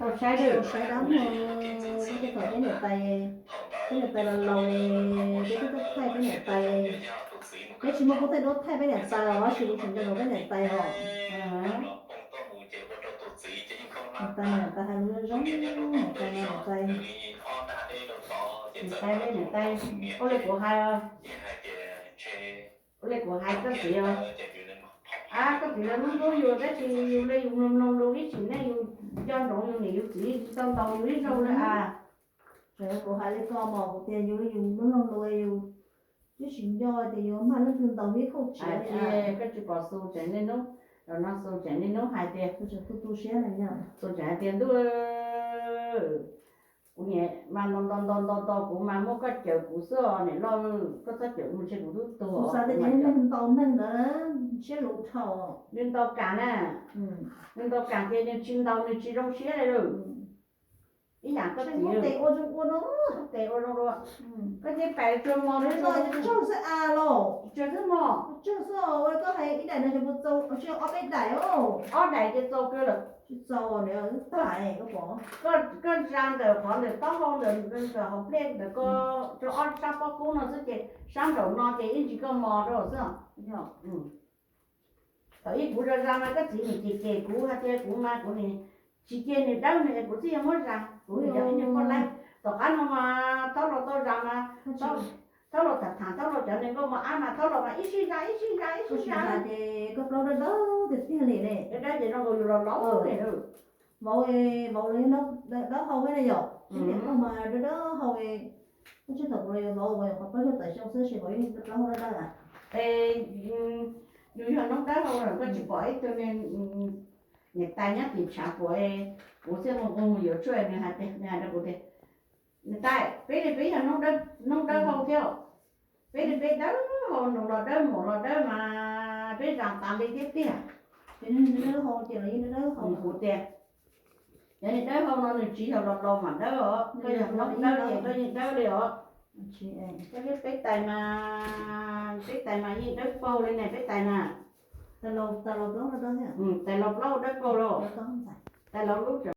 Saib, saib dab muag, tej thaum peb niam tais, peb niam tais los laus, peb twb tuaj thaij peb niam tais. Peb tsis muaj kuv tej duab thaij peb niam tais os, tab sis kuv tseem nco ntsoov peb niam tais os. Niam tais, niam tais hais lus zoo, niam tais, niam tais, niam tais, niam tais, ua li kuv hais, ua li kuv hais koj txiv os. Koj txiv los hlub hlub yus tab sis yus li yus mloog mloog lus ib txhis nej yus nco ntsoov yus niam yus txiv tsis tau ntaus yus ib zaug li as. Kuv hais li ko mas kuv tias yus li yus mloog mloog lus yus twb tsis nco tias yus mag leej twg ntaus yus ib kauj txiav li. Koj tsis pom Xu tseem niaj hnub, los no Xu tseem niaj hnub hais tias, Xu tseem tu siab, Xu tseem hais tias ntuj, kuv niam mas ntaus ntaus ntaus ntaus ntaus kuv mas muab koj cawm kuv xwb os niam loj, koj txhob cawm kuv ntshe kuv twb tuag. Kuv xav tias nws ntaus neeg ntawd siab luv dhau. Nws ntaus kam na, nws ntaus kam ces nws tsis ntaus nws tsis zoo siab li lawm. Ib yam koj txiv tes ua zoo ua no, tes ua zoo ua. Koj thiaj pais tsuag mog, tsuag xwb a los, tsuag xwb mog, tsuag xwb ua koj hais ib daim no ces puas txaus, tsis ob peb daim os. Ob daim ces txaus kawg lawm. Tsis txaus, koj zas ntawm qhov ntawm taub hau ntawm hauv plej ntawm ko, rau ob sab pob kub no xwb ces sab nraum no ces ib ntsis koj mos rau xwb. Thaum ub kuv zas zas mas koj txiv nim cem cem kuv hais tias kuv mas kuv nim tsis cia nws dawb nws es kuv thiaj yog muab zas, kuv yog ib niag poj laib. Tom qab no mas thaub los tau zas mas, thaub los tham tham thaub los cov neeg nkauj mos ab mas thaub los mas ib sij zas ib sij zas ib sij zas ces koj plaub dawb dawb tiag tiag li ne. Dawb dawb ces zoo nkaus yus los laus li. Vauv, vauv los yog dawb hau thiab ne yom, tsis tias koj mas dawb dawb hau. Koj tsis thaum kuv los yuav vauv, vauv yog qhov plaub caug tawm xyoo xwb ces vauv yeej plaub hau dawb dawb lawm. Yus yog noob dawb hau lawm koj tsis pom ib tug niam tais nyob tim tshav puam, kuv thiaj mus mus yuav tshuaj nws hais tias, nws hais rau kuv tias, niam tais, peb li peb yog noob dawb hau thiab, peb li peb dawb hau, nus los dawb mus los dawb mas peb zas tas li thiab tiag. Ces nws dawb hau ces los yeej dawb hau. Kuv tias, yog nws dawb hau no nws tsis yog los laus mam dawb os, koj yog noob dawb ces koj yeej dawb li os. Koj peb tais mas, peb tais mas yeej dawb paug li ne peb tais na. Tais laus plaub dawb paug los, tais laus lub tseem